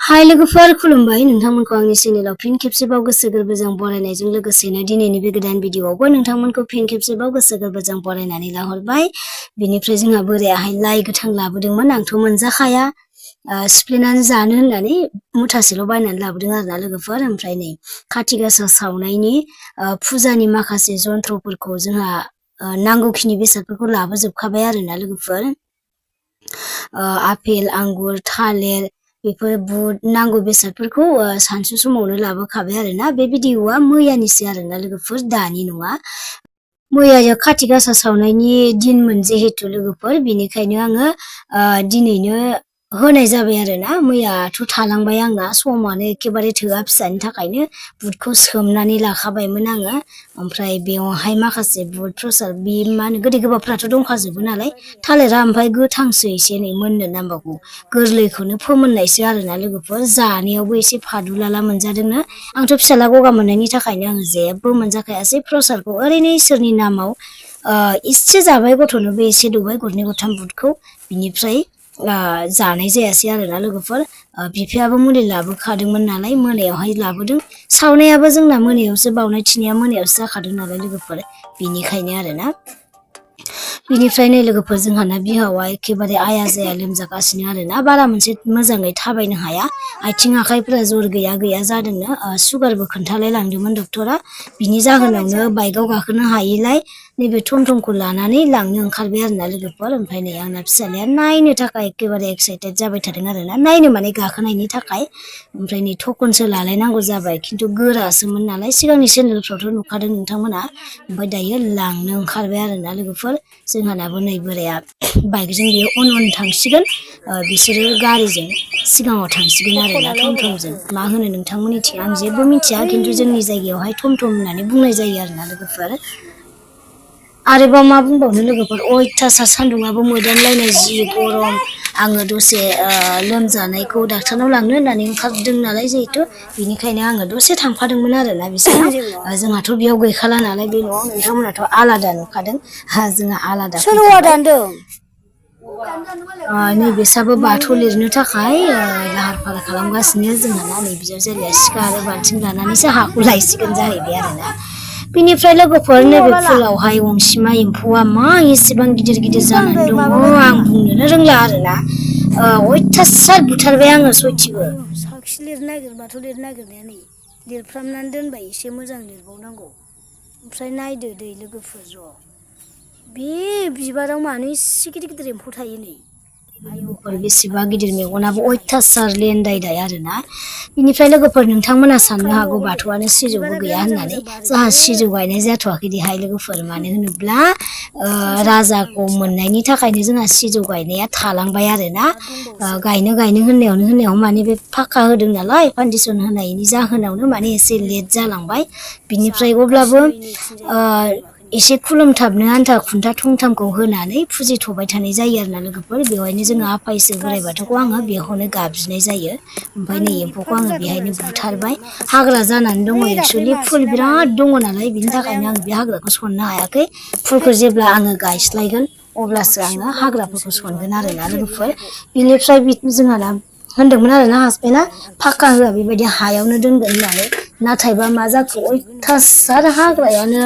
हाय लोगोफोर खुलुमबाय नोंथांमोनखौ आंनि चेनेलाव फिन खेबसेबाव गोसो गोरबोजों बरायनायजों लोगोसेनो दिनैनि बे गोदान भिडिअआवबो नोंथांमोनखौ फिन खेबसेबाव गोसो गोरबोजों बरायनानै लाहरबाय बिनिफ्राय जोंहा बोरायाहाय लाइ गोथां लाबोदोंमोन आंथ' मोनजाखाया सिफ्लेनानै जानो होननानै मुथासेल' बायनानै लाबोदों आरोना लोगोफोर ओमफ्राय नै खाथि गासा सावनायनि फुजानि माखासे जन्त्रफोरखौ जोंहा नांगौखिनि बेसादफोरखौ लाबोजोबखाबाय आरोना लोगोफोर आपेल आंगुर थालिर बेफोर बुट नांगौ बेसादफोरखौ सानसु समावनो लाबोखाबाय आरोना बे भिडिअआ मैयानिसो आरोना लोगोफोर दानि नङा मैया खाथि गासा सावनायनि दिनमोन जिहेतु लोगोफोर बेनिखायनो आङो दिनैनो होनाय जाबाय आरोना मैयाथ' थालांबाय आंना समानो एखेबारे थोआ फिसानि थाखायनो बुटखौ सोमनानै लाखाबायमोन आङो ओमफ्राय बेवहाय माखासे बुट प्रसाद बे मा होनो गोदै गोबाबफ्राथ' दंखाजोबो नालाय थालिरा ओमफ्राय गोथांसो एसे नै मोननो नांबावगौ गोरलैखौनो फोमोननायसो आरोना लोगोफोर जानायावबो एसे फादुलाला मोनजादोंनो आंथ' फिसाला गगा मोननायनि थाखायनो आङो जेबो मोनजाखायासै प्रसादखौ ओरैनो इसोरनि नामाव इसे जाबाय गथ'नोबो एसे दौबाय गरनै गरथाम बुटखौ बिनिफ्राय जानाय जायासै आरोना लोगोफोर बिफायाबो मुलि लाबोखादोंमोन नालाय मोनायावहाय लाबोदों सावनायाबो जोंना मोनायावसो बावनाय थिनाया मोनायावसो जाखादों नालाय लोगोफोर बेनिखायनो आरोना बिनिफ्राय नै लोगोफोर जोंहाना बिहावा एखेबारे आया जाया लोमजागासिनो आरोना बारा मोनसे मोजाङै थाबायनो हाया आथिं आखाइफोरा जर गैया जादोंनो सुगारबो खोन्थालाय लांदोंमोन डक्टरा बिनि जाहोनावनो बाइकआव गाखोनो हायिलाय नैबे टमटमखौ लानानै लांनो ओंखारबाय आरोना लोगोफोर ओमफ्राय नै आंना फिसालाया नायनो थाखाय एखेबारे एक्साइटेड जाबाय थादों आरोना नायनो माने गाखोनायनि थाखाय ओमफ्राय नै थखनसो लालायनांगौ जाबाय खिन्थु गोरासोमोन नालाय सिगांनि चेनेलफ्रावथ' नुखादों नोंथांमोना ओमफ्राय दायो लांनो ओंखारबाय आरोना लोगोफोर जोंहानाबो नै बोराया बाइकजों बेयो उन थांसिगोन बिसोरो गारिजों सिगाङाव थांसिगोन आरोना टमटमजों मा होनो नोंथांमोननिथिं आं जेबो मिथिया खिन्थु जोंनि जायगायावहाय टमटम होननानै बुंनाय जायो आरोना लोगोफोर आरोबाव मा बुंबावनो लोगोफोर अयथासार सान्दुंआबो मोदानलायनाय जि गरम आङो दसे लोमजानायखौ डाक्टारनाव लांनो होननानै ओंखारदों नालाय जिहेथु बेनिखायनो आङो दसे थांफादोंमोन आरोना बिसोरनाव जोंहाथ' बेयाव गैखाला नालाय बे न'आव नोंथांमोनाथ' आलादा नुखादों जोंहा आलादा नैबेसाबो बाथौ लिरनो थाखाय लाहार फाहार खालामगासिनो जोंहाना नै बिजावजालिया सिखा आरो बाल्थिं लानानैसो हाखौ लायसिगोन जाहैबाय आरोना बिनिफ्राय लोगोफोर नैबे फुलावहाय अनसिमा एम्फौआ मा एसेबां गिदिर जानानै दङ आं बुंनोनो रोंला आरोना अयथासार बुथारबाय आङो सयथिबो साखि लिरनो नागिरबाथ' लिरनो नागिरनाया नै लिरफ्रामनानै दोनबाय एसे मोजां लिरबावनांगौ ओमफ्राय नायदो दै लोगोफोर ज' बे बिबाराव मानो एसे गिदिर एम्फौ थायो नै लोगोफोर बेसेबा गिदिर मेगनाबो अयथासार लेनदायदाय आरोना बिनिफ्राय लोगोफोर नोंथांमोना साननो हागौ बाथौआनो सिजौबो गैया होननानै जोंहा सिजौ गायनाय जाथ'वाखै देहाय लोगोफोर मानो होनोब्ला राजाखौ मोननायनि थाखायनो जोंहा सिजौ गायनाया थालांबाय आरोना गायनो होननायाव माने बे फाक्का होदों नालाय फाउन्डेसन होनायनि जाहोनावनो माने एसे लेट जालांबाय बिनिफ्राय अब्लाबो एसे खुलुमथाबनो आन्था खुन्था थंथामखौ होनानै फुजिथ'बाय थानाय जायो आरोना लोगोफोर बेवहायनो जोङो आफा इसोर बोराइ बाथौखौ आङो बेयावनो गाबज्रिनाय जायो ओमफ्राय नै एम्फौखौ आङो बेहायनो बुथारबाय हाग्रा जानानै दङ एक्सुवेलि फुल बिराद दङ नालाय बिनि थाखायनो आं बे हाग्राखौ सननो हायाखै फुलखौ जेब्ला आङो गायस्लायगोन अब्लासो आङो हाग्राफोरखौ सनगोन आरोना लोगोफोर बिनिफ्राय जोंहाना होनदोंमोन आरोना हासबेन्डआ फाक्का होआ बेबायदि हायावनो दोनगोन होननानै नाथायबा मा जाखो अयथासार हाग्रायानो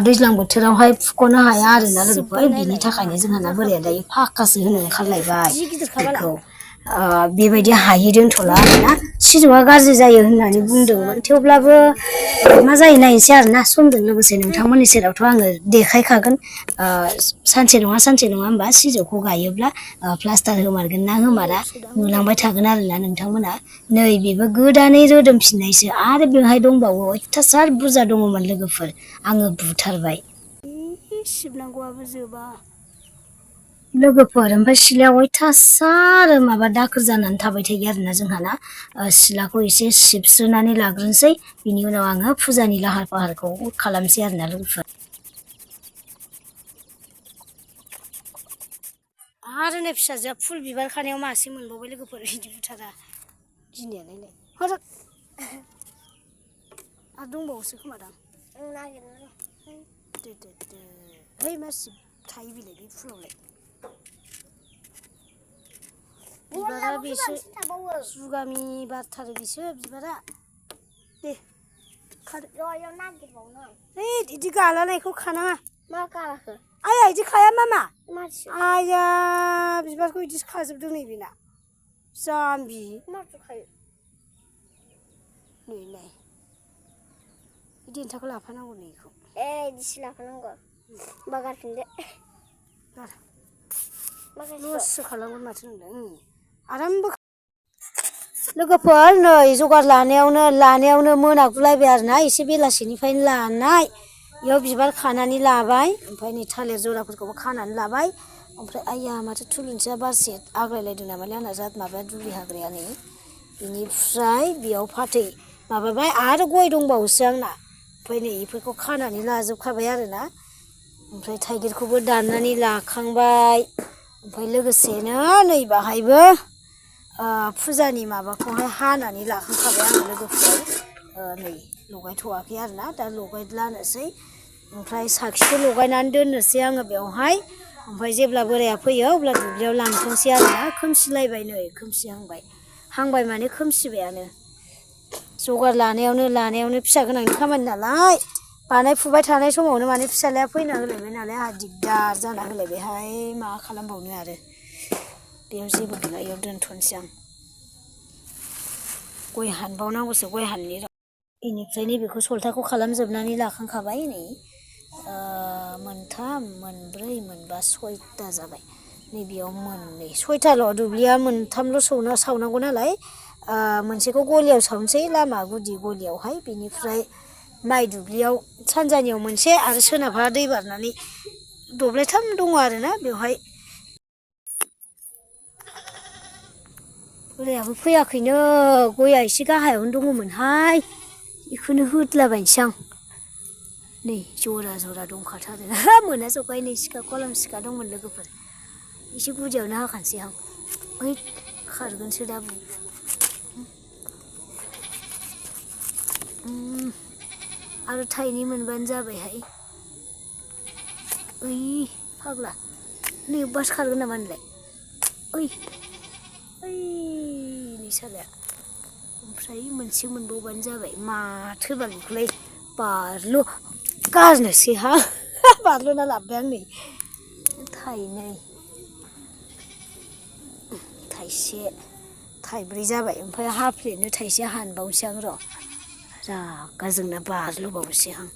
दैज्लां बोथोरावहाय फुख'नो हाया आरोना लोगोफोर बिनि थाखायनो जोंहाना बोराया दायो फाक्कासो होनो ओंखारलायबाय बेखौ बेबायदि हायै दोनथ'ला आरोना सिजौआ गाज्रि जायो होननानै बुंदोंमोन थेवब्लाबो मा जायो नायनोसै आरोना समजों लोगोसे नोंथांमोननि सेरावथ' आङो देखायखागोन सानसे नङा होमबा सिजौखौ गायोब्ला प्लास्टार होमारगोन ना होमारा नुलांबाय थागोन आरोना नोंथांमोना नै बेबो गोदानै रोदोमफिननायसो आरो बेवहाय दंबावो अयथासार बुरजा दङमोन लोगोफोर आङो बुथारबाय सिबनांगौआबो जोबा लोगोफोर ओमफ्राय सिलायाव अयथासार माबा दाखोर जानानै थाबाय थायो आरोना जोंहाना सिलाखौ एसे सिबस्रोनानै लाग्रोनोसै बिनि उनाव आङो फुजानि लाहार फाहारखौ खालामसै आरोना लोगोफोर आरो नै फिसाजोआ फुल बिबार खानायाव मासे मोनबावबाय लोगोफोर बिदि बुथारा गिनायालाय आरो दंबावोसो खोमादां ओइ मा थायो बिलाय बे फुलावलाय बिबारा बेसो जुगामि बारथारो बेसो बिबारा दे र'याव नागिरबावनो इदि गालानायखौ खानाङा मा गालाखो आया इदि खाया मामा मानसि आया बिबारखौ इदिसो खाजोबदों नैबेना जाम्बि माथो खायो नै देन्थाखौ लाफानांगौ नै इखौ इदिसो लाफानांगौ बागारफिनदो लससो खालामगोन माथो नोंलाय आराम लोगोफोर नै जगार लानायावनो मोनागुलायबाय आरोना एसे बेलासिनिफ्रायनो लानाय इयाव बिबार खानानै लाबाय ओमफ्राय नै थालिर जराफोरखौबो खानानै लाबाय ओमफ्राय आइया माथो थुलुंसिया बारसे आग्लायलायदों नामालै आंना माबाया दुब्रि हाग्राया नै बेनिफ्राय बेयाव फाथै माबाबाय आरो गय दंबावोसो आंना ओमफ्राय नै बेफोरखौ खानानै लाजोबखाबाय आरोना ओमफ्राय थाइगिरखौबो दाननानै लाखांबाय ओमफ्राय लोगोसेनो नै बाहायबो फुजानि माबाखौहाय हानानै लाखांखाबाय आङो लोगोफोर नै लगायथ'वाखै आरोना दा लगायलानोसै ओमफ्राय साखिखौ लगायनानै दोननोसै आङो बेवहाय ओमफ्राय जेब्ला बोराया फैयो अब्ला दुब्लियाव लांथोंसै आरोना खोमसिलायबाय नै हांबाय माने खोमसिबायानो जगार लानायावनो फिसा गोनांनि खामानि नालाय बानायफुबाय थानाय समावनो माने फिसालाया फैना होलायबाय नालाय आंहा दिगदार जाना होलायबायहाय मा खालामबावनो आरो बेयाव जेबो गैला इयाव दोनथ'नोसै आं गय हानबावनांगौसो गय हाननि बेनिफ्राय नैबेखौ सलथाखौ खालामजोबनानै लाखांखाबाय नै मोनथाम मोनब्रै मोनबा सयथा जाबाय नैबेयाव मोननै सयथाल' दुब्लिया मोनथामल' सावनांगौ नालाय मोनसेखौ गलियाव सावनोसै लामा गुदि गलियावहाय बेनिफ्राय माइ दुब्लियाव सानजानियाव मोनसे आरो सोनाबहा दै बारनानै दब्लायथाम दङ आरोना बेवहाय बोरायाबो फैयाखैनो गया एसे गाहायावनो दङमोनहाय बेखौनो होद्लाबायनोसै आं नै जरा दंखाथारो मोनाजोब्बाय नै सिखा कलम सिखा दंमोन लोगोफोर एसे गुदियावनो हाखानोसै आं ओइ खारगोनसो दा आरो थाइनै मोनबानो जाबायहाय ओइ फाग्ला नै बास खारगोन नामा नोंलाय ओइ नै सालाया ओमफ्राय मोनसे मोनबावबानो जाबाय माथो बाल बेखौलाय बारल' गारनोसै हा बारल'ना लाबोबाय आं नै थाइनै थाइसे थाइब्रै जाबाय ओमफ्राय हाफ्लेटनो थाइसे हानबावनोसै आं र' रागा जोंना बारल'बावसै आं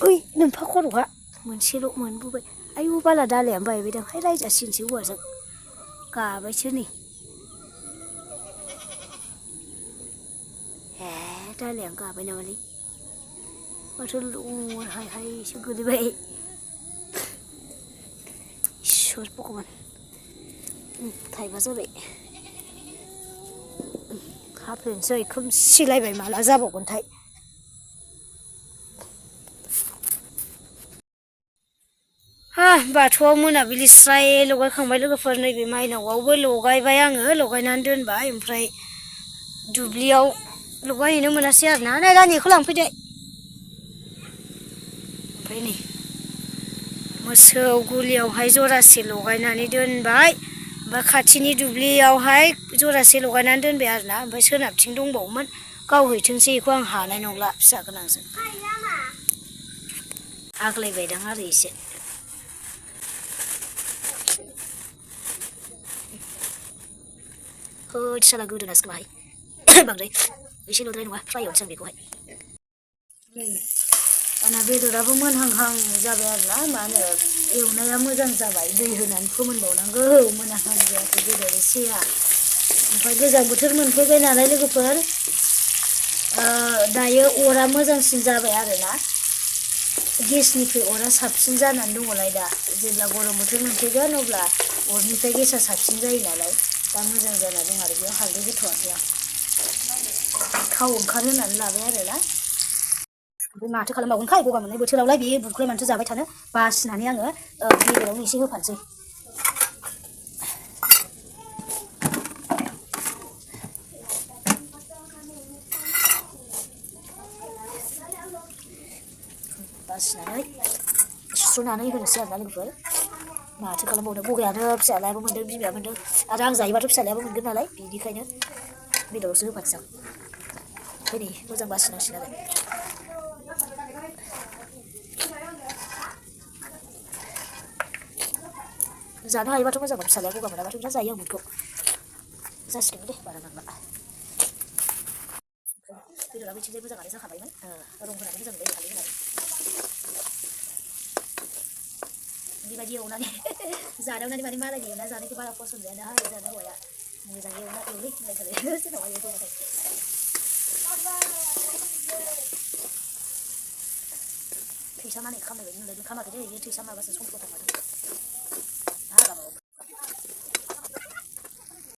ओइ नोमफा खर'आ मोनसेल' मोनबोबाय आयु बाला दालायानो बायबायदांहाय रायजासिनोसै हौवाजों गाबायसो नै दालायानो गाबाय नामालै माथो हायहायसो गोलैबाय इसोर भगबान थाइबा जाबाय हाफ्लेनोसै खोमसिलायबाय माला जाबावगोनथाय बाथौआव मोनाबिलि स्राय लगायखांबाय लोगोफोर नैबे माइनावआवबो लगायबाय आङो लगायनानै दोनबाय ओमफ्राय दुब्लियाव लगायहैनो मोनासै आरोना नै रानिखौ लांफैदो ओमफ्राय नै मोसौ गलियावहाय जरासे लगायनानै दोनबाय ओमफ्राय खाथिनि दुब्लियावहाय जरासे लगायनानै दोनबाय आरोना ओमफ्राय सोनाबथिं दंबावोमोन गावहैथोंसै बेखौ आं हानाय नंला फिसा गोनांजों आग्लायबायदां आरो एसे साला गोदोनासो बाहाय बांद्राय एसेल'द्राय नङा फ्राय एवनोसै आं बेखौहाय दाना बेदराबो मोनहांहां जाबाय आरोना मा होनो एवनाया मोजां जाबाय दै होनानै फोमोनबावनांगौ मोनहांहां जायाखै बेदर एसेया ओमफ्राय गोजां बोथोर मोनफैबाय नालाय लोगोफोर दायो अरा मोजांसिन जाबाय आरोना गेसनिफ्राय अरा साबसिन जानानै दङलाय दा जेब्ला गरम बोथोर मोनफैगोन अब्ला अरनिफ्राय गेसा साबसिन जायो नालाय दा मोजां जाना दं आरो बेयाव हालदै होथ'वाखै आं थाव ओंखारहोनानै लाबाय आरोना ओमफ्राय माथो खालामबावगोनखाय गगा मोननाय बोथोरावलाय बे बुदखौलाय माथो जाबाय थानो बासिनानै आङो बेदरावनो एसे होफानोसै बासिनानै सुस्र'नानै होनोसै आरोना लोगोफोर माथो खालामबावनो बगायानो फिसालायाबो मोनदों बिमाया मोनदों आरो आं जायोबाथ' फिसालायाबो मोनगोन नालाय बिनिखायनो बेदरावसो होफानोसै आं ओमफ्राय नै मोजां बासिनांसिगोन आरो जानो हायोबाथ' मोजां फिसालाया गगा मोनाबाथ' बिराद जायो आं बेखौ जासिगोन दे बारा नांला बेदराबो एसे मोजाङानो जाखाबायमोन रं होनानै मोजां जायो हालदै होनानै बेबायदि एवनानै जादावनानै माने मालायनि एवना जानायखौ बारा पसन्द जायाना आरो जानो हौवाया मोजां एवलै होनलायथारो सोरनावबा एवबाथाय थैसा माने खामनाय बायदि मोनलायदों खामाखै दे बेयो थैसा माबासो समफ्ल थांखादों